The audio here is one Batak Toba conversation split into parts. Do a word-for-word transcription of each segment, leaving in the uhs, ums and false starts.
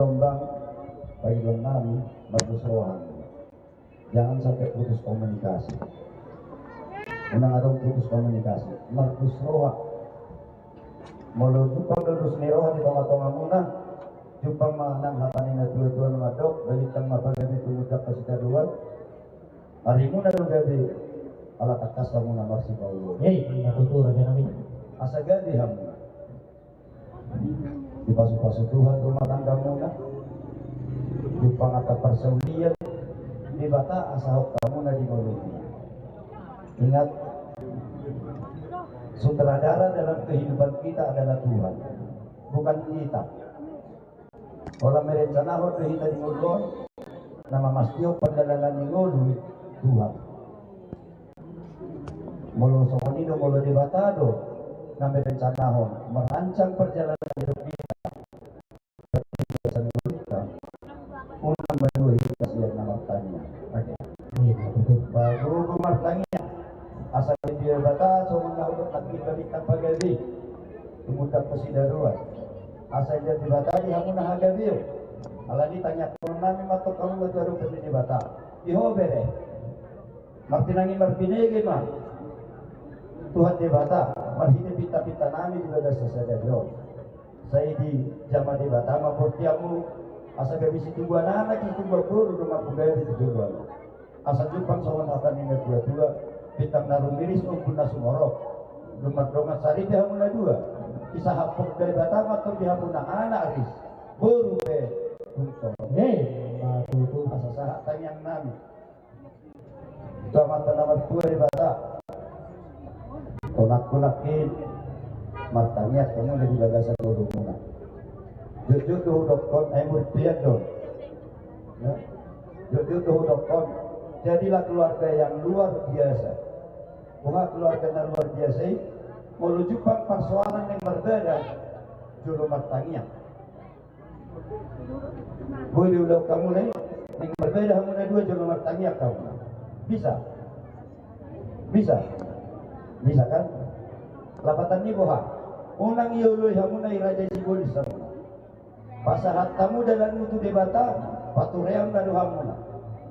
Jombang, pangidoan nami, mardos roha. Jangan sampai putus komunikasi. Unang adong putus komunikasi. Mardos roha. Molo jumpang do dos ni roha di tongatongamuna, jumpang ma nang hata ni natuatua na mandok, balintang ma pagabe tumundalhon sitadoan. Arimuna do gabe, ala tangkas hamuna marsipaoloan. Hei, ima tutu, raja nami. Asa gabe hamuna. Dipasupasu Tuhan rumah tanggamuna. Jumpang angka parsaulian, Debata asa hot hamuna di ngolumuna. Ingat, sutradara dalam kehidupan kita adalah Tuhan, bukan kita. Holan merencanahon do hita di ngolu on, na mamastihon pardalanan ni ngolu Tuhan. Molo songon i do, molo Debata do na merencanahon, merancang perjalanan hidup kita, berarti unang mandua hita sian na martangiang. Oke. Pagogo martangiang. Asa di Debata songon na hudok nangkin balintang pagabe tumundalhon sitadoan. Asa di Debata di hamuna hagabeon. Alani tangianghonon nami ma tong hamu ma tu adopan ni Debata. Di ho bere. Martinangi marbinege ma Tuhan Debata marhite pintapinta nami di bagasan sadari on. Sai dijama Debata ma portianmu, asa gabe situbuan anak, situbuan boru do mangkugabe tu joloan. Asa jumpang songon hata ni natuatua, bintang na rumiris, ombun na sumorop. Dung mardongan saripe hamu na dua, disahaphon Debata ma tong di hamuna anak ris, boru pe dung torop. Ima tutu. Asa sahat tangiang nami. Tu Amanta na martua Debata. Tonangku nangkin martangiang hamuna di bagasan ngolumuna. Jotjot do hudokkon, ai murpian do. Ya. Jotjot do hudokkon. Jadilah keluarga yang luar biasa. Boha keluarga na luar biasa i? Molo jumpang parsoalan naeng marbada, jolo martangiang. Boi diulahon hamu na i, naeng marbada hamu na dua jolo martangiang hamu. Bisa? Bisa? Bisa kan? Lapatan ni boha? Unang ioloi hamu na i raja i sibolis hamu. Pasahat hamu dalanmu tu Debata, patureon na do hamuna.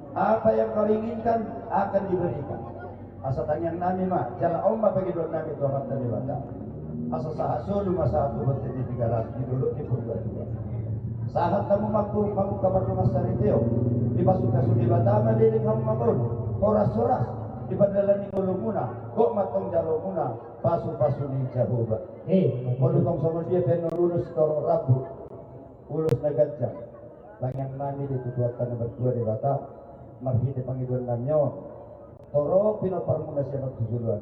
Apa yang kau inginkan akan diberikan. Asa tangiang nami ma, jala on ma pangidoan nami tu Amanta Debata. Asa sahat solu ma sahat tu bontean ni Tigaras di dolok ni Purbatua. Sahat hamu mampu mambuka pardongan saripeon. Dipasupasu Debata ma leleng hamu mangolu. Horas-horas di pardalanan ni ngolumuna. Gok ma tong jalomuna pasupasu ni Jahowa. Eh, molo tong songon dia pe na ulos torop rambu. Ulos na ganjang. Tangiang nami di tu Tuhanta na martua Debata, marhite pangidoan nami on. Torop pinomparmuna sian on tu joloan.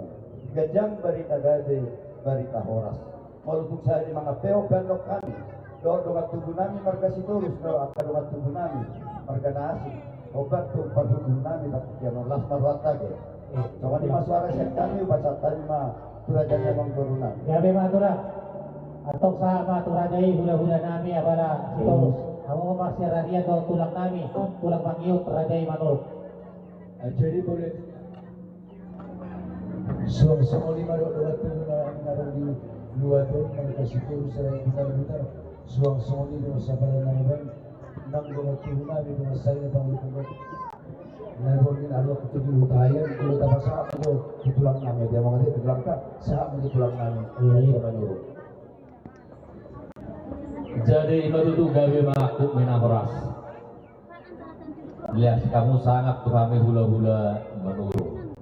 Ganjang barita gabe, barita horas. Molo tung sadia mangampehon pe annon hami. Dohot dongan tubu nami marga Sitorus, dohot angka dongan tubu nami marga na asing. Hombar tu parhundul nami, partingkian on las ma rohanta ge. Songon i ma suara sian hami, hupasahat hami ma tu raja ni amangboru nami. Gabe ma tulang. Antong sahat ma tu raja i hulahula nami Apala Sitorus. Hamu ma sian arian dohot tulang nami, tulang mangihut raja i Manurung. Ah, jadi boleh. Suang songon i ma dohot dongan tubu na adong di luat on, marga Sitorus, Sirait, Blitar, Blitar. Suang songon i dohot sapala na adong. Nang dongan tubu nami, dongan saingan, pangidoan. Na borngin aluak tu di huta haian, tu huta pasahat tu tulang nami, dia mangati tu tulang ta, sahat tu tulang nami. Iya. Manurung. Jadi ima tutu gabe ma angkup ni na horas. Lias hamu sangap tu hami hulahula Manurung.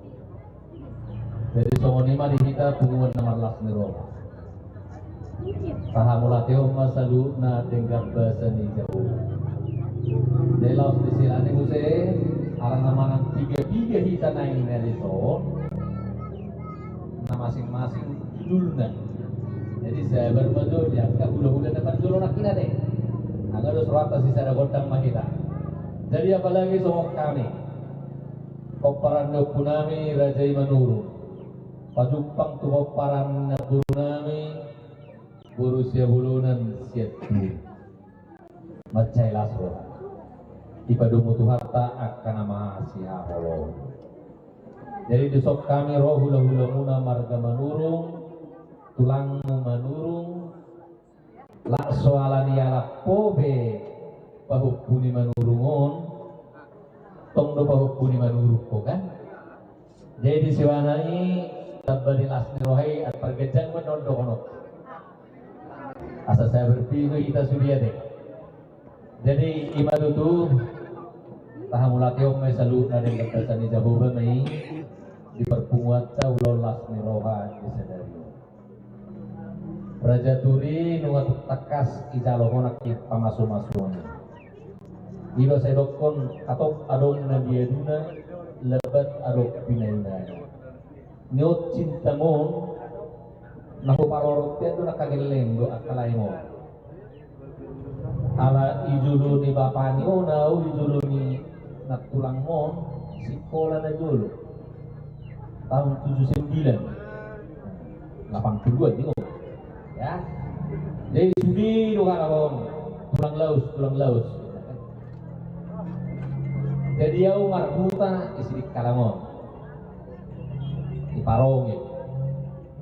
Jadi songon i ma di hita punguan na marlas ni roha. Tahamauliatehon ma saluhutna denggan basa ni Jahowa. Jadi laos di silani muse, ala na manang piga-piga hita naeng na dison, na masing-masing judulna. Jadi sabar ma jo di angka hulahula na parjolo nangkin ate. Anggo dos rohanta sisada gondang ma hita. Jadi apalagi songon hami. Pomparan ni ompu nami Raja i Manurung. Pajumpang tu pomparan ni namboru nami, boru Siabolonan Sianturi. Mansai las roha. Dipadomu Tuhanta angka na masihaholongan. Jadi dison hami ro hulahulamuna marga Manurung, tulangmu Manurung, Laos so ala ni alap ho pe pahompu ni Manurung on, tong do pahompu ni Manurung ho kan. Jadi siwana i tamba ni las ni roha i, at parganjang ma on dohononku. Asa sai berpigu hita sude ate. Jadi ima tutu, tahamulakehon ma i saluhutna denggan basa ni Jahowa ma i di parpunguanta ulaon las ni roha di sadari on. Raja Turi nunga tung tangkas ijalo ho nangkin pamasumasuon i. Iba sai dokkon, hatop adong na niaduna, lambat adong pinainana. Nion cinta mon, na huparorot i do na hagelleng do angka lae mon. Ala i jolo ni bapa ni on au, i jolo ni nantulang mon, sikola na jolo. Tahun tujuh sembilan. Lapan puluhan ni on. Ya. Jadi sude do hata on, tulang laos, tulang laos. Jadi au marhuta i Sidikalang on. Di Parongil.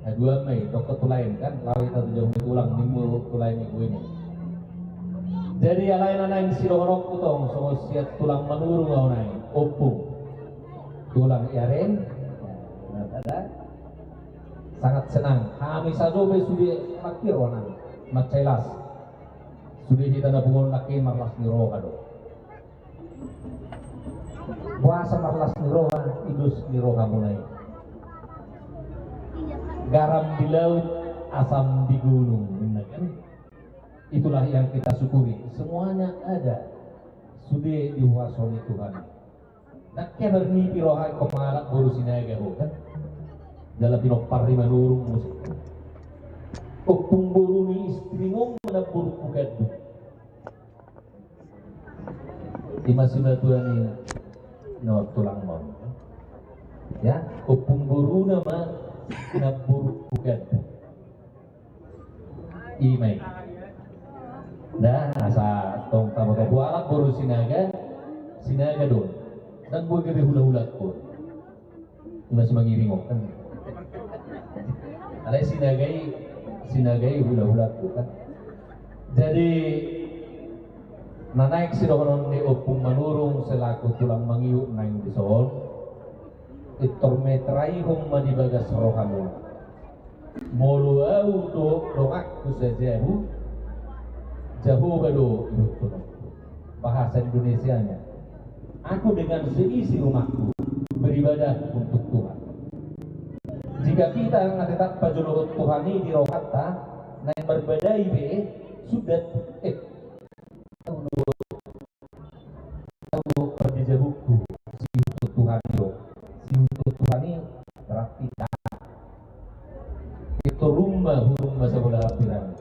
Haduan ma i, dokkon tu lae kan, laho hita tu jabu ni tulang, nimmu tu lae ni boi ni. Jadi alai na naeng sidohononku tong, songon sian tulang Manurung au naeng, ompung. Tulang i ate. Nah, ada. Sangat senang. Hami sajo pe sude mangkir roha nami. Mansai las. Sude hita na pungu on nangkin marlas ni roha do. Boasa marlas ni roha, i dos ni rohamuna i. Garam di laut, asam di gunung, ninna kan? Itulah yang kita syukuri. Semuanya ada. Sude dihuasoni Tuhan. Ndang hea marnipi roha ingkon mangalap boru Sinaga ho kan? Jala pinompar ni Manurung muse. Ompung boru ni istrimon ma namboru hu gandum. Ima simatua ni na tulang mon. Ya, ompung boruna ma namboru hu gandum. Ima i. Nah, asa tong taboto, hualap boru Sinaga, Sinaga do. Ndang boi gabe hulahulangku. Ima simangiring on kan. Alai Sinaga i, Sinaga i hulahulangku kan. Jadi na naeng sidohonon ni ompung Manurung selaku tulang mangihut naeng dison. Pintor metraihon ma di bagas rohamuna. Molo au do donganku sajabu, Jahowa do ihuthononku. Bahasa Indonesianya, aku dengan seisi rumahku beribadah untuk Tuhan. Jika kita nga tetap pajolohon Tuhan i di rohanta, naeng marbadai be, sudah, eh, Au do pardijabungku, siihuthon Tuhan i do. Siihuthon Tuhan i berarti taat. Pintor rumba, hurung ma sabola hambirang.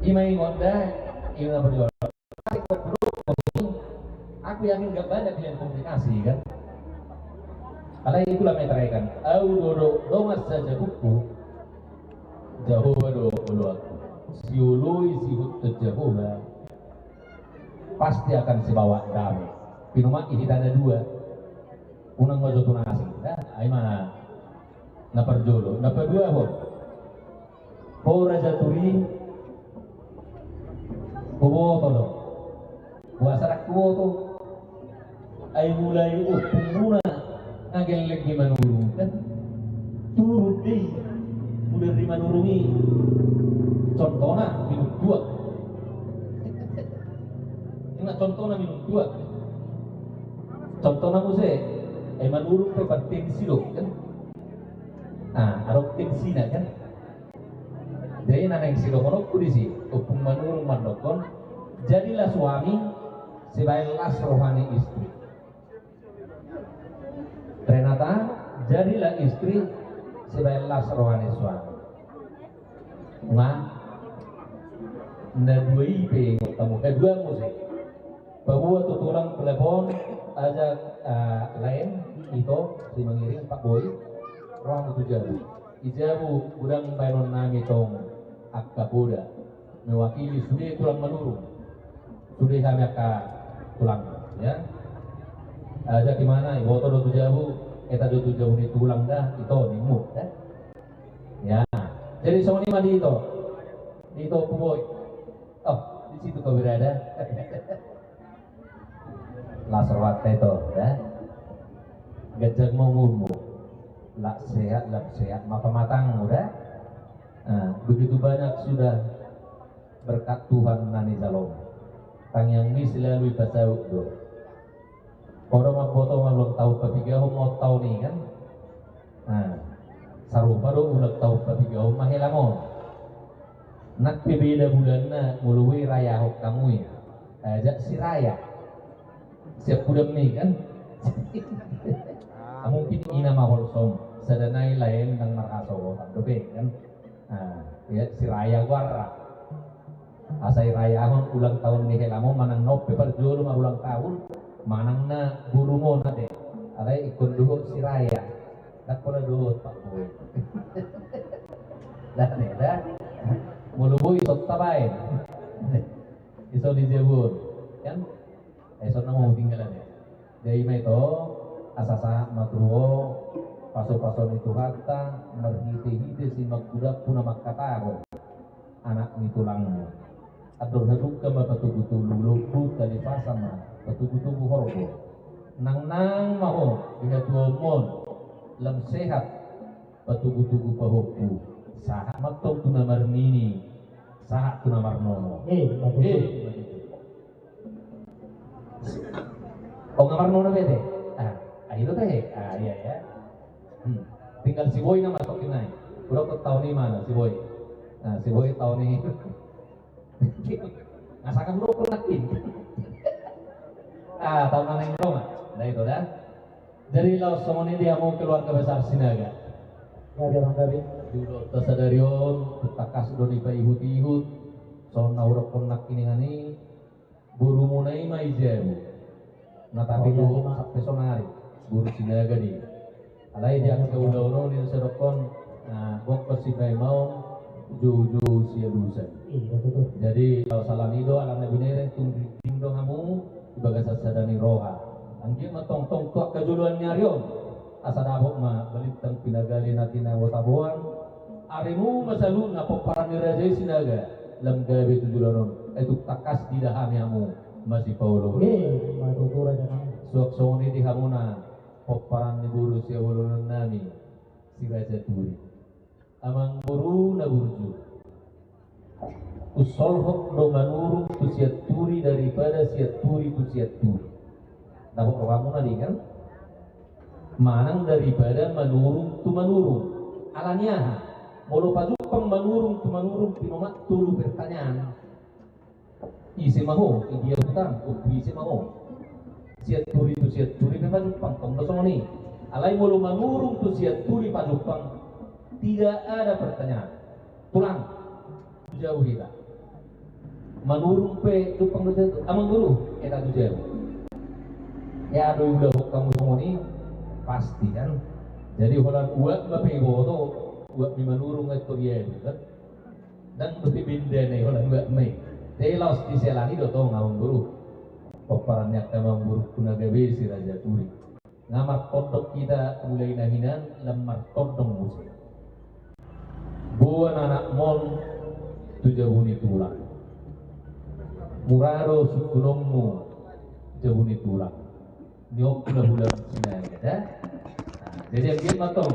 Ima ingot da, ima perjuangan. Aku yakin gak banyak yang komplikasi kan. Alai itulah metra ikan. Au do dongan sajabungku. Jahowa do oloanku. Sioloi siihuthon Jahowa, pasti akan sibawa dame. Pinomat i hita na dua. Unang ma jo tu na asing. Ai ma na parjolo. Na paduahon. Ho Raja Turi. Huboto do. Boasa ndang huboto? Ai mulai ompungmuna nga gelleng di Manurung kan. Turut do i. Mulai di Manurung i. Contohna minum tuak. Ima contohna minum tuak. Contohna muse. Ai Manurung pe partensi do kan. Ah, adong tensina kan. Jadi na naeng sidohononku disi, ompung Manurung mandokkon, jadilah suami sebagai las roha ni istri. Renata, jadilah istri sebagai las roha ni suami. Nga, na dua i pe ingot hamu, eh, dua muse. Paboa tu tulang telepon, ajak, eh, laen, ito, simangiring, Pak Boy, rohamu tu jabu. Di jabu, godang baenon nami tong angka poda. Mewakili sude tulang Manurung. Sude hami angka tulang, ya. Ajak imana, iboto do tu jabu, eta do tu jabu ni tulang da, ito, nimmu, ya. Ya. Jadi songon i ma di ito. Ito Ompu Boy. Oh, di situ kau berada. Las rohanta ito, ya. Ganjang ma umurmu. Lam sehat, lam sehat ma pamatangmu da. Nah, begitu banyak sudah berkat Tuhan na nijalomu. Tangiangmi selalu dipasaut do. Pola mamboto ma ulang tahun papigahon ma on tahun i kan. Nah, sarupa do ulang tahun papigahon ma helamon. Nang pe beda bulanna molo boi rayahon hamu i. Ajak si raya. Siap pudammi kan. Ah, mungkin ina ma holsom. Sada nai laen nang marhasohotan dope kan. Nah, ya, si raya goarna. Asa irayahon ulang tahun ni helamon manang na on pe parjolo marulang tahun, manang na borumon ate. Alai ingkon dohot si raya. Ndang pola dohot Pak Boy. Dah ne dah. Molo boi songon tabaen. Ison di jabun. Kan? Eh, songon na mau tinggal ate. Jadi ma ito, asa sahat ma tu ho, pasu-pasu ni Tuhanta, marhite-hite si mangkudampu na mangkatahon. Anak ni tulangmu. Andor hadungka ma patubu-tubu lombu, tali pasa ma patubu-tubu horbo. Nang-nang ma ho di hatuaonmon, lam sehat patubu-tubu pahompu. Sahat ma tong tu na marnini, sahat tu na marnono. Eh, betul. Eh, betul. Oh, nggak marnono bete. Ah, ayo teh. Ah, iya ya. Hmm. Tinggal si Boy nama sok kinai. Udah kau tahu nih mana si Boy. Nah, si Boy tahu nih. Ngasakan lu pernah kin. Ah, tahu nana yang dong. Nah, itu dah. Jadi laos songon i di hamu keluarga besar Sinaga. Ya, dia orang tadi. Di ulos ta sadari on, tangkas do dipaihut-ihut. Songon na hudokkon nangkiningan i. Borumuna i ma i jabu. Na tapi do sampe sonari boru Sinaga di. Alai di angka ulaon on i sai dokkon, nah, bongkos si paimaon, jou-jou si alusan. Jadi laos ala ni do, ala na binereng tung ringging do hamu di bagasan sada ni roha. Anggiat ma tongtong tu angka joloan ni ari on. Asa dapot ma balintang pinagali na tinago taboan. Arimu ma saluhutna pomparan ni raja i Sinaga, lam gabe tu joloan on, ai tung tangkas diida hami hamu masipaolo-oloan. Suang songon i di hamuna pomparan ni boru sihaholongon nami si Raja Turi. Amang boru na burju. Husolhot do manurung tu Sianturi daripada Sianturi tu Sianturi. Dapot rohamuna di kan? Manang daripada manurung tu manurung. Ala ni aha? Molo pajumpang manurung tu manurung, tinomat tolu pertanyaan. Ise ma ho, idia hutangku, ise ma ho. Sianturi tu Sianturi pe pajumpang, tong do songon i. Alai molo manurung tu Sianturi pajumpang, tidak ada pertanyaan. Tulang, tu jabu hita. Manurung pe jumpang do Sianturi, amang boru, hita tu jabu. Ya do, ula hok kamu songon i, pasti kan. Jadi holan uap ma pe iboto, uap ni manurung ai tor i kan. Ndang dope bendana i holan uap ma i. Te laos diselani do tong amang boru. Pomparan ni angka amang boru tu na gabe si Raja Turi. Nga martondong hita mulai na hinan lam martondong muse. Boan anakmon tu jabu ni tulang. Mura do sungkunonmu jabu ni tulang. Ni on hula-hula Sinaga da. Nah, jadi anggiat ma tong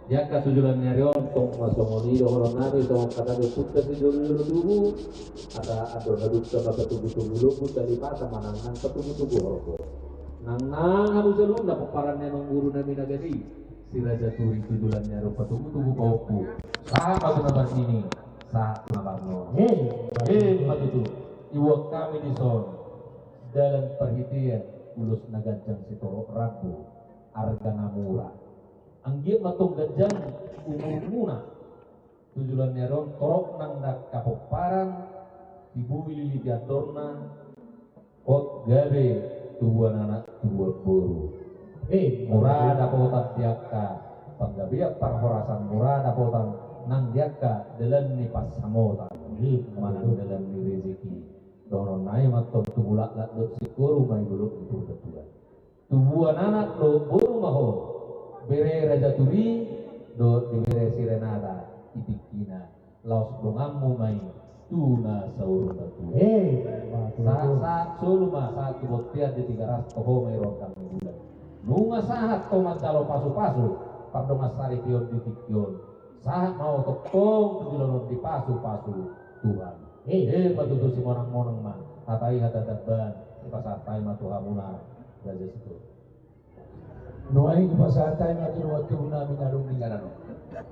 di angka sujoloan ni ari on tong ma songon i dohonon nami songon hata ni ompunta sijolo-jolo tubu. Asa andor hadungka ma patubu-tubu lombu tali pasa manang nang patubu-tubu horbo. Nang-nang hamu saluhutna pomparan ni amang boru nami na gabe i si Raja Turi tu joloan ni ari on patubu-tubu pahompu. Sahat ma tu na marnini, sahat tu na marnono. Eh, eh, ma tutu. Iboan hami dison dalan parhitean ulos na ganjang sitorop rambu arga na mura. Anggiat ma tong ganjang umurmuna tu joloan ni ari on torop nang dangka pomparan, tibu i lili di andorna, hot gabe tubuan anak tubuan boru. Eh, mura dapotan di angka panggabean parhorasan, mura dapotan nang di angka dalan ni pansamotan. Eh, manang dalan ni rezeki. Dohonon nai ma tong tubu laklak dohot singkoru ma i dolok ni Purbatua. Tubuan anak dohot boru ma ho, bere Raja Turi dohot di bere si Renata i tingkina. Laos donganmu ma i tu na saur matua. Eh, sahat-sahat solu ma sahat tu bontean di Tigaras, toho ma i rondang ni bulan. Nunga sahat ho manjalo pasu-pasu pardongansaripeon di tingki on. Sahat ma ho tongtong tu joloan on dipasupasu Tuhan. Eh, eh, patutu simonang-monang ma. Hata i hata damban, dipasahat hami ma tu hamuna, Raja Sitorus. Nuaeng hupasahat hami ma tu dongan tubu nami na dung di inganan on.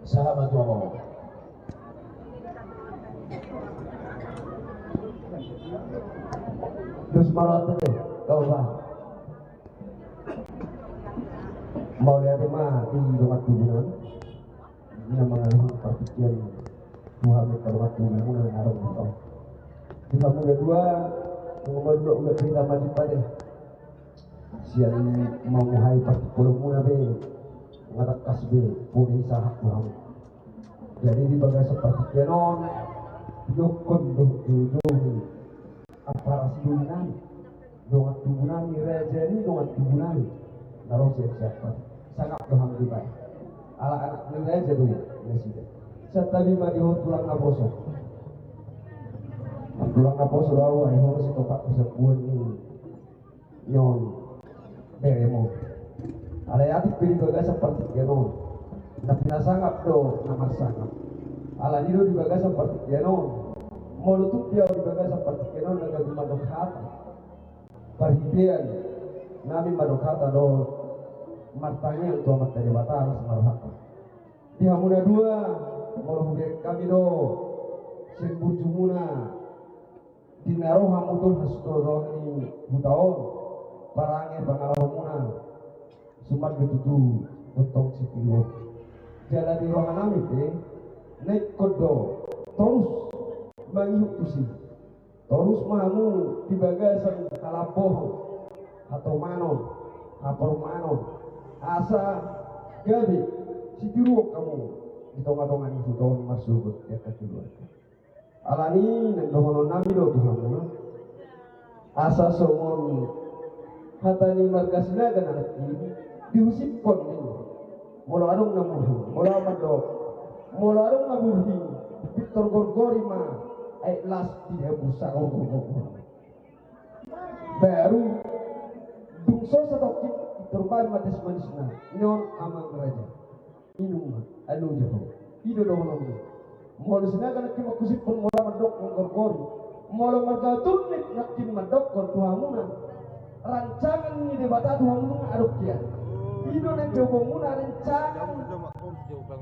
Sahat ma tu hamu. Dos ma rohanta, eh, kau ba. Mauliate ma di dongan tubu nami na mangalehon partingkian tu hamu angka dongan tubu nami na adong di hamu. Di hamu na dua, nunga madua ulat hita ma di pate. Sian manguhai partingkianmuna be, nunga tangkas be poda i sahat tu hamu. Jadi di bagasan partingkian on, didok do tu, tu, tu, ampara sidoli nami, dongan tubu nami, raja ni dongan tubu nami, na ro sian Siantar. Sangap do hami dibaen. Ala anak ni raja do nasida. Santabi ma di ho tulang naposo. Tulang naposo do ahu, ai ho ma sitopot pasambuon ni on beremu. Alai atik pe di bagasan partingkian on, na pinasangap do na marsangap. Alani do di bagasan partingkian on, molo tung pe ahu di bagasan partingkian on na gabe mandok hata, parhitean nami mandok hata do martangiang tu Amanta Debata alas marohata. Di hamu na dua, molo hubereng hami do sian burjumuna, di na ro hamu tu hasuhuton ni huta on, parange pangalahomuna, suman do tutu tongtong sitiruon. Jala di roha nami pe, na ingkon do torus mangihut tusi. Torus ma hamu di bagasan halambohon, hatomanon, hapormanon, asa gabe sitiruon hamu di tonga-tonga ni huta on marsogot di angka keluarga. Alani naeng dohonon nami do tu hamuna, asa songon hata ni marga Sinaga na nangkin, dihusipkon ninna. Molo adong na murhi, molo ahu mandok, molo adong na murhi, pintor gorgori ma, aek las di dapur sagorgor-gorgor. Baru dung so satongkin, pintor baen ma teh manisna, ninna amang raja. Inum ma, alu jaho. I do dohononmu. Molo Sinaga nangkin manghusiphon, molo ahu mandok manggorgori. Molo marga Turnip nangkin mandokkon tu hamuna, rancangan ni Debata tu hamu nunga adong hian. I do naeng diboanmuna rancangan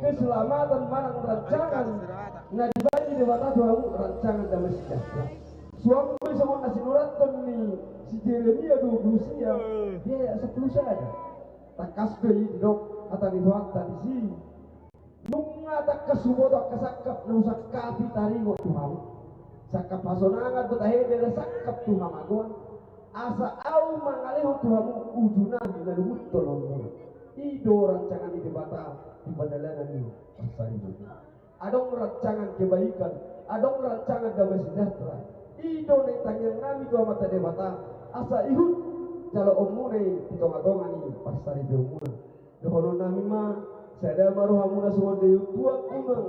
keselamatan manang rancangan na dibaen ni Debata tu hamu, rancangan damai sejahtera. Suang do i songon na sinurathon ni si Jeremia dua pulu sia, di ayat sampulu sada. Tangkas do i didok hata ni Tuhanta disi. Nunga tangkas huboto angka sangkap na husangkapi taringot tu hamu. Sangkap hasonangan do tahe, ndada sangkap tu hamagoan. Asa ahu mangalehon tu hamu uju nami na lungun tolongmuna. I do rancangan ni Debata di pardalanan ni parsaripeon. Adong rancangan kebaikan, adong rancangan damai sejahtera. I do naeng tangiang nami tu Amanta Debata, asa ihut jaloonmuna i di tonga-tonga ni parsaripeonmuna. Dohonon nami ma, sada ma rohamuna songon daion tuak unang,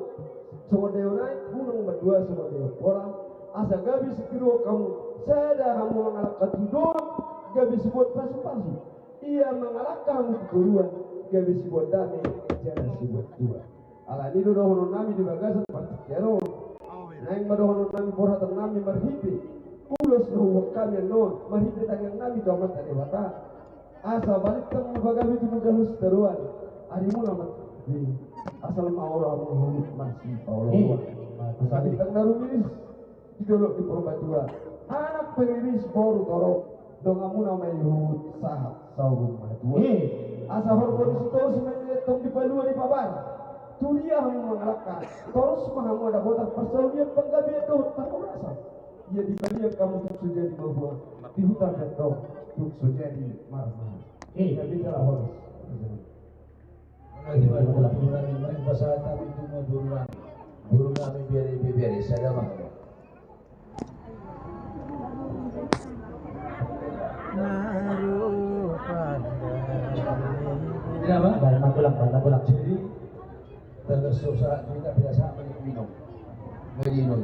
songon daion aek unang mandua songon daion bola, asa gabe sitiruon hamu, sada hamu mangalangka tu dongan, gabe siboan pasu-pasu. Ia mangalangka hamu tu toruan, gabe siboan dame jala siboan tua. Alani do dohonon nami di bagasan partingkian on. Naeng ma dohonon nami, borhatan nami marhite ulos na huboan hami annon, marhite tangiang nami tu Amanta Debata. Asa balintang ma pagabe tumundalhon sitadoan arimuna ma. Asal ma olo hamu huhut marsipaolo-oloan. Asa bintang na rumiris di dolok ni Purbatua, anak pe riris, boru torop, donganmuna ma i huhut sahat saur matua. Eh. Asa horbo ni Sitorus ma i antong dipalua dipabara. Tu dia hamu mangalangka, torus ma hamu dapotan parsaulian, panggabean dohot parhorasan. Ia dipaliat hamu tung so jadi marhua, di huta pe antong tung so jadi marmahal. Eh. Ia bisa lah horas. Mauliate ma di boru nami, naeng pasahat hami tu boru nami. Boru nami Biare, Biare, sada ma. Jadi, tagan so sahat hita, biasa ma di minum. Jadi, minum.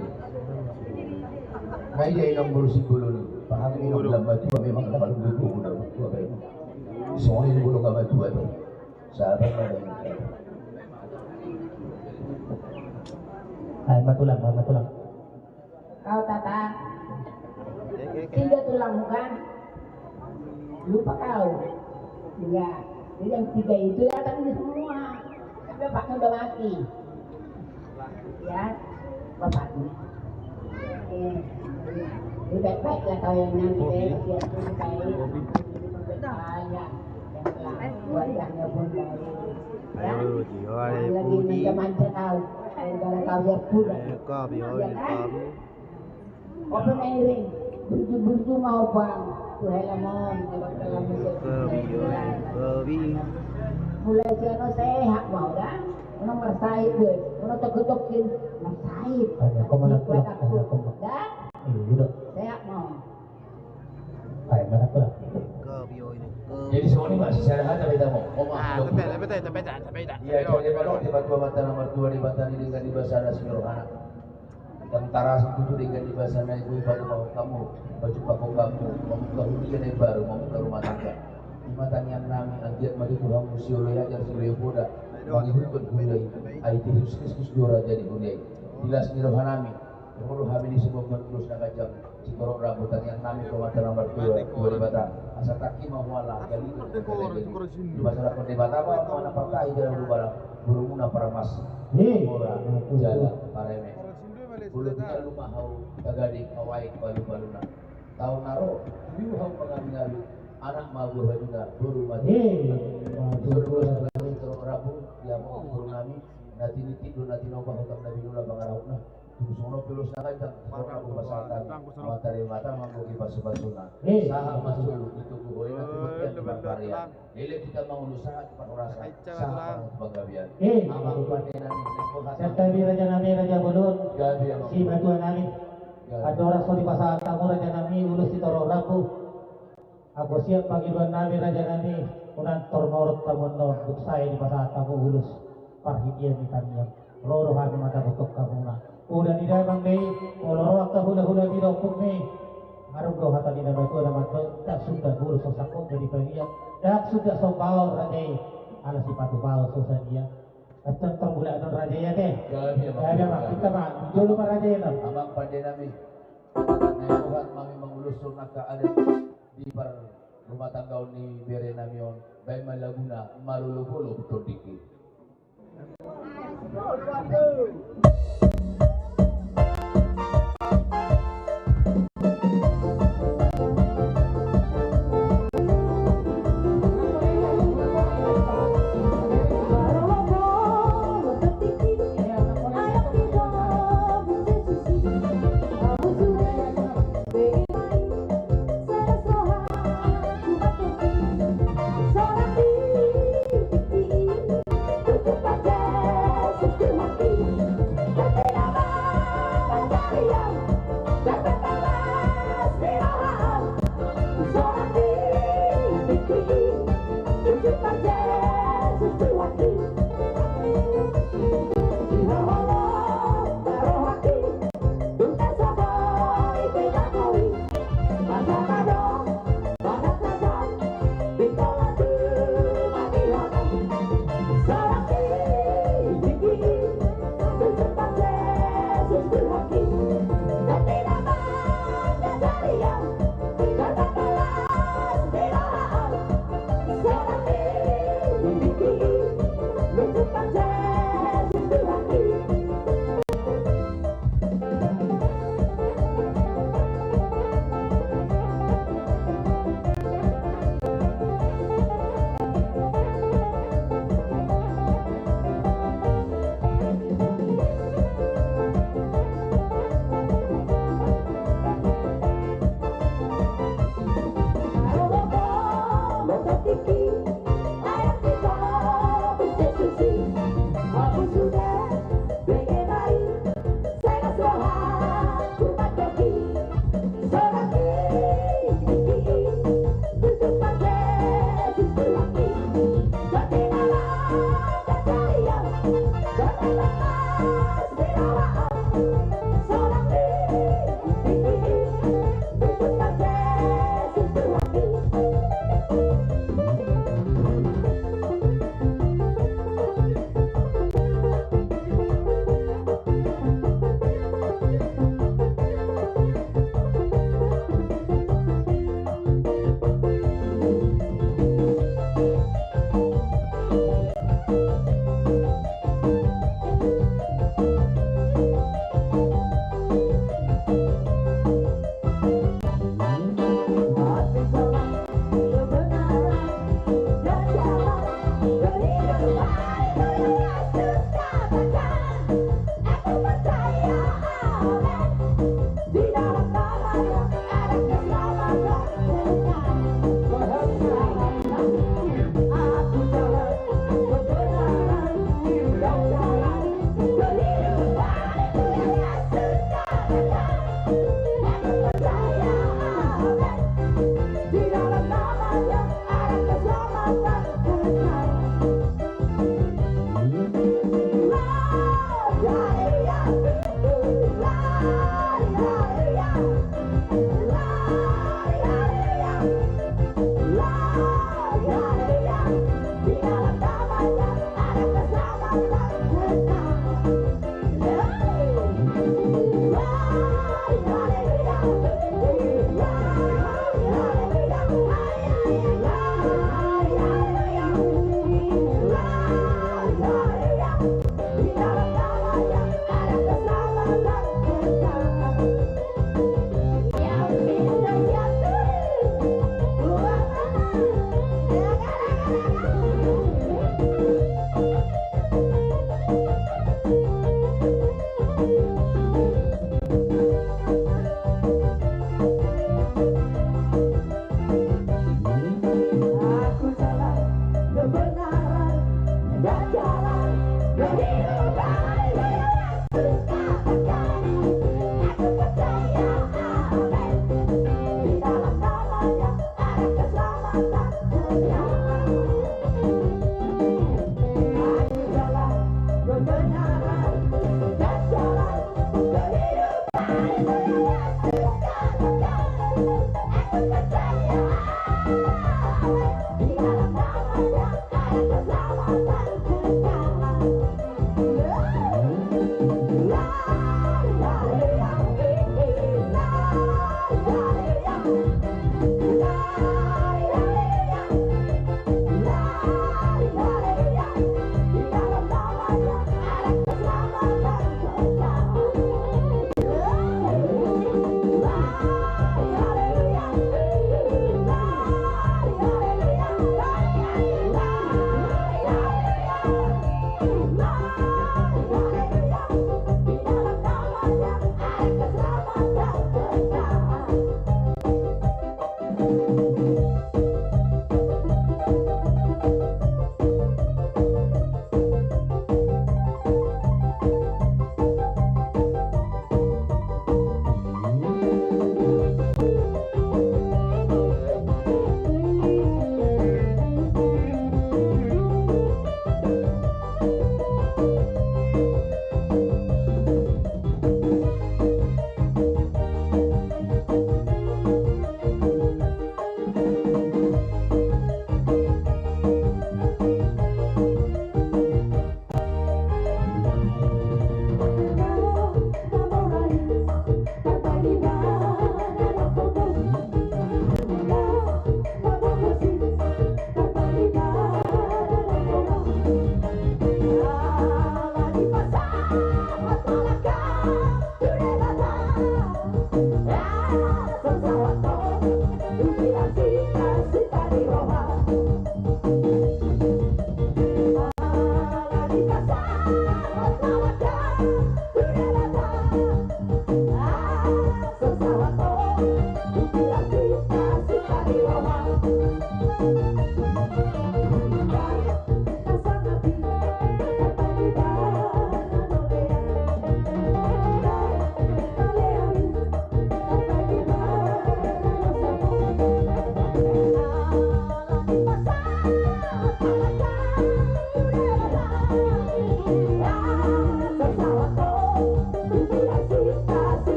Ai dia inang boru si boru ni. Paham inang boru. Lama tua memang lama tua, udah tua baik. Soalnya boru lama tua tuh. Sabar lah. Ai, matulang, matulang. Kau tata. Tiga tulang kan? Lupa kau. Iya. Jadi yang tiga itu datang di semua. Tapi bapaknya udah mati. Ya, bapaknya. Eh, lebih baik-baiklah kau yang nanti, eh, biar lebih baik. Ah, ya. Wajahnya pun baik. Ya. Ayo, Tio, yang lagi puji. Manja-manja kau. Kalau kau ya pun. Eh, kau, Tio, ya kan? Kau. Ope ma i ring, burju-burju ma ope. Tu hela mon, kalau dalam musik. Kopi, oi, kopi. Mulai sian on sehat ma da. Unang marsahit be. Unang tokin-tokin. Marsahit. Ada kau mana pulang, ada kau. Da? Iya, udah. Sehat ma. Ai, mana pulang. Kopi, oi, kopi. Jadi, songon i ma, sisada hata beta mo. Oh, maaf. Ah, tapi, tapi, tapi, tapi, tapi, iya, jadi, kalau di batu mata nomor dua di batani dengan di basana senior anak. Yang tarasam tutu denggan di basana i, boi pajumpahon hamu, pajumpahon hamu, mambuka huria na imbaru, mambuka rumah tangga. Ima tangiang nami, anggiat ma tutu hamu sioloi ajar sioloi poda mangihuthon huria i. Ai Jesus Kristus do raja ni huria i. Di las ni roha nami, ro do hami di suborngin ulos na ganjang, sitorop rambu. Tangiang nami tu Amanta na martua, tu Debata, asa tangki ma huala, galido, galido. Dipasarahon Debata ma, ma na partahi jala ulu balang, borumuna Parmas, Mora jala Pareme. Molo pinalu ma hau tagading, awaing palu-paluna. Taon na ro, tubu hau mangabi-ngabi, anak ma buahuna, boru ma tubu. Ison ulos na ganjang sitorop rambu, di amang boru nami, na tinitip do na tinopa, hutang na binula pangarahutna. Tung songon on pe ulos na ganjang, sitorop rambu pasahaton, Amanta Debata manggohi pasu-pasuna. Sahat ma solu, ditunggu holina tu bontean, di parparian. Leleng hita mangolu sahat tu parhorasan, sahat ma tu panggabean. Amang pande nami, Santabi raja nami, raja bolon, gabe amang. Simatua nami. Andorang so dipasahat hamu raja nami ulos sitorop rambu, anggo sian pangidoan nami raja nami, unang tormorot hamu annon, dung sae dipasahat hamu ulos parhitean ni tangiang. Ro do hami mandapothon hamuna. Poda ni damang do i, molo ro angka hula-hula ni da ompungmi. Adong do hata ni na matua na mandok, ndang sundat ulos so sangkot jadi palian, ndang sundat sombaon raja i, ala sipatupaon so sadia. Antong mulak annon raja i ate. Gabe amang. Gabe amang, hita ma, jolo ma raja i annon. Amang pande nami. Naeng roha ma hami mangulushon angka adat di parrumatanggaon ni bere nami on, baen ma laguna Marolop-olop Tondingki.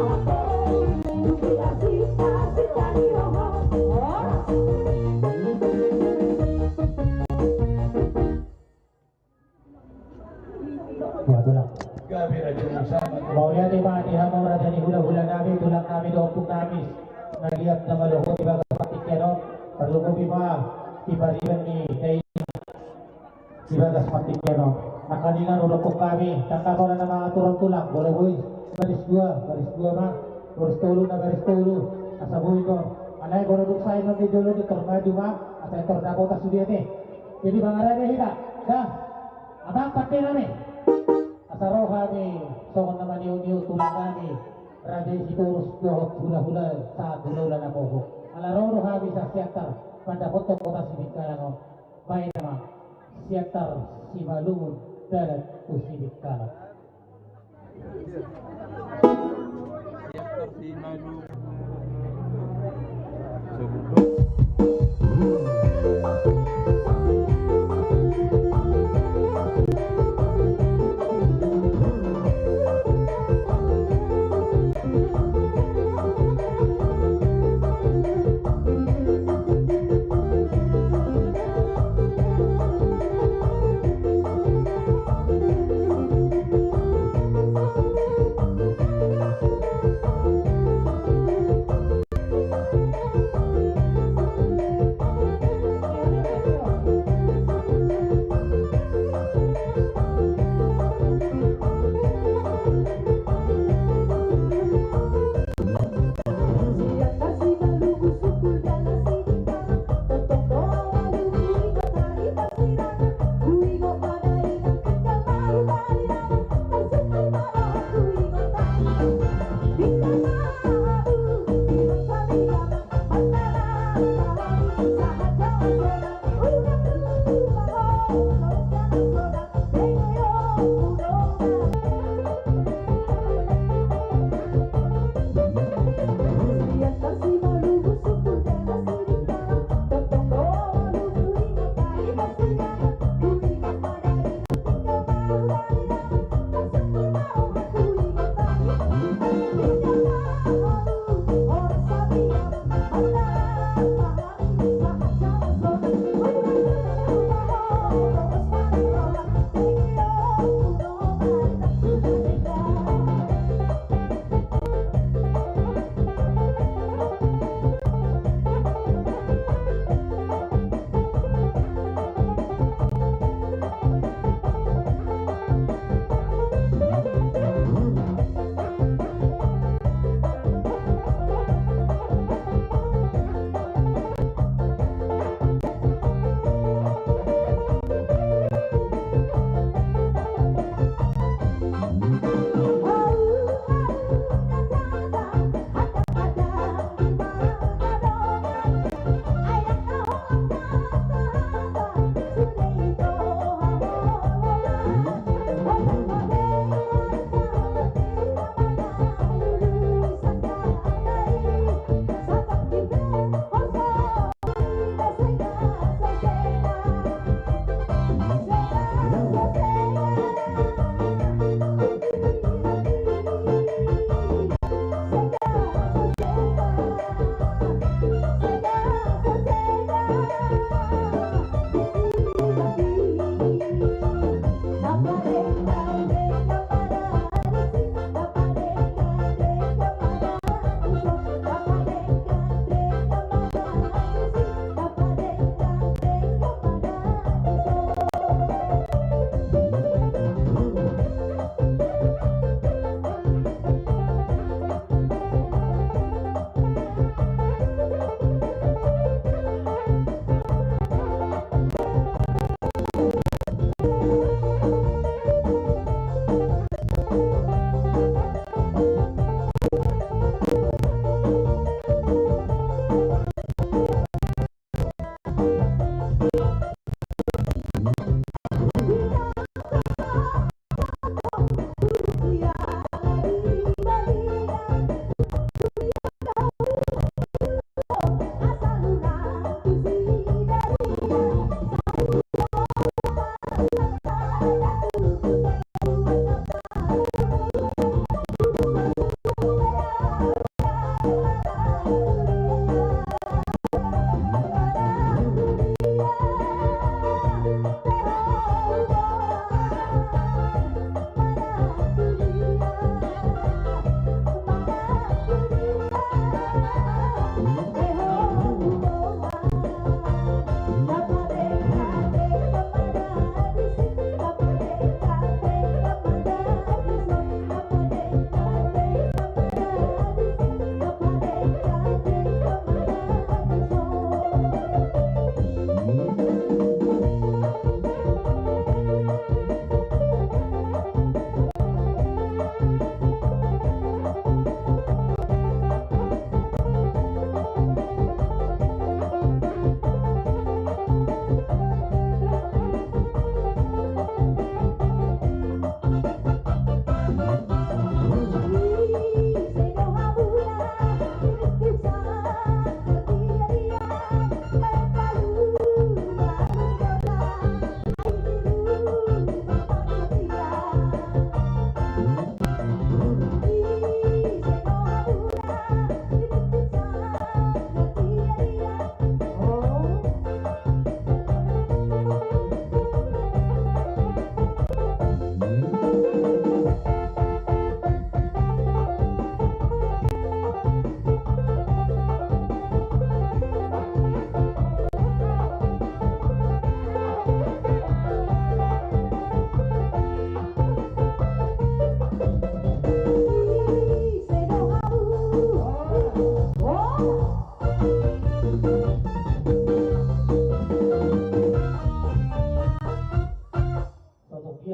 Wah, tulang. Mauliate ma di hamu raja ni hulahula nami, tulang nami dohot ompung nami. Na giat na maloho di bagas partingkian on, parlumobi ma di pariban ni dainang di bagas partingkian on. Nangkaningan hudokkon hami, tanda pola nama aturan tulang, bola boi, baris dua, baris dua ma, baris tolu, na baris tolu, asa boi do. Alai bola duk sai non di jolo di tor maju ma, asa tor dapotan sude ate. Jadi mangarade hita, dah. Amang pande nami. Asa ro hami songon na maniu-niu tulang nami, raja i Sitorus dohot hulahula sahat hulahula na poho. Ala ro do hami sa Siantar mandapothon kota Sidikalang on. Baen ma Siantar Simalungun dalan tu Sidikalang.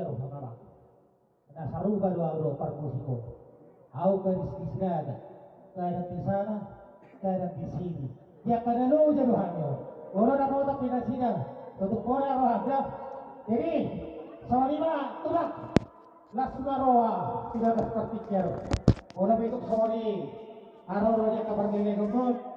Roha ma. Na sarupa do au dohot parmusik on. Au gadis di Sinaga, kadang di sana, kadang di sini. Di angka na loja do hami on. Olo, na potap di nasida. Tutup bola rohanta. Jadi, songon i ma, tulang. Las ma roha, sudah gas terpikir. Olo, betul songon i. Aro roha di angka pargelek on.